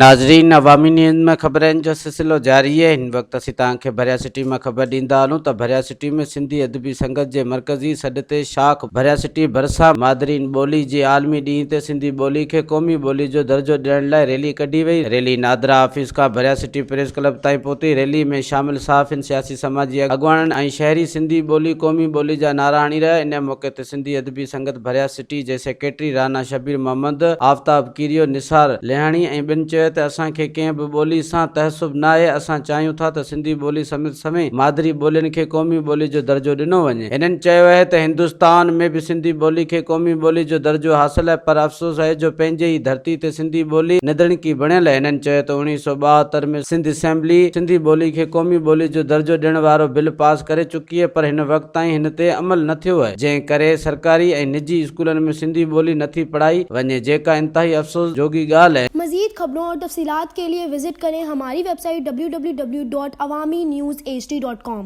ناظرين عوامي نيوز ۾ خبرن جو سلسلو جاري آهي هن وقت اسين توهان کي ڀريا سٽي مان خبر ڏيندا هلون ته ڀريا سٽي ۾ سنڌي ادبي سنگت جي مرڪزي سڏ تي شاخ ڀريا سٽي ڀرسان مادرين ٻولي جي عالمي ڏينهن تي سنڌي ٻولي کي قومي ٻولي جو درجو ڏيڻ لاء ريلي ڪڍي وئي ريلي نادرا آفيس کان ڀريا سٽي پريس ڪلب تائين پهتي ريلي ۾ شامل صحافين سياسي سماجي اڳواڻن ۽ شهري سنڌي ٻولي قومي ٻولي جا نعرا هڻي رهيا ان موقعي تي سنڌي ادبي سنگت ڀريا سٽي جي سيڪريٽري رانا شبير محمد، آفتاب ڪيريو، نثار لهاڻي ۽ ٻين چيو ته اسان کي ڪنهن به ٻولي سان تعصب ناهي، اسان چاهيون ٿا ته سنڌي ٻولي سميت سوين مادري ٻولين کي قومي ٻولي جو درجو ڏنو وڃي. هنن چيو اهي ته هندستان ۾ به سنڌي ٻولي کي قومي ٻولي جو درجو حاصل آهي پر افسوس اهي جو پنهنجي ئي ڌرتي تي سنڌي ٻولي نڌڻڪي بڻيل آهي. هنن چيو ته 1972 ۾ سنڌ اسيمبلي سنڌي ٻولي کي قومي ٻولي جو درجو ڏيڻ وارو بل پاس ڪري چڪي آهي پر هن وقت تائين هن تي عمل نه ٿيو آهي جنهن ڪري سرڪاري ۽ نجي اسڪولن ۾ سنڌي ٻولي نه ٿي پڙهائي وڃي جيڪا انتهائي افسوس جوڳي ڳالهه آهي. مزيد خبرون اور تفصيلات کے لئے وزٽ ڪرين ھماري web site www.awamiNewsHD.com.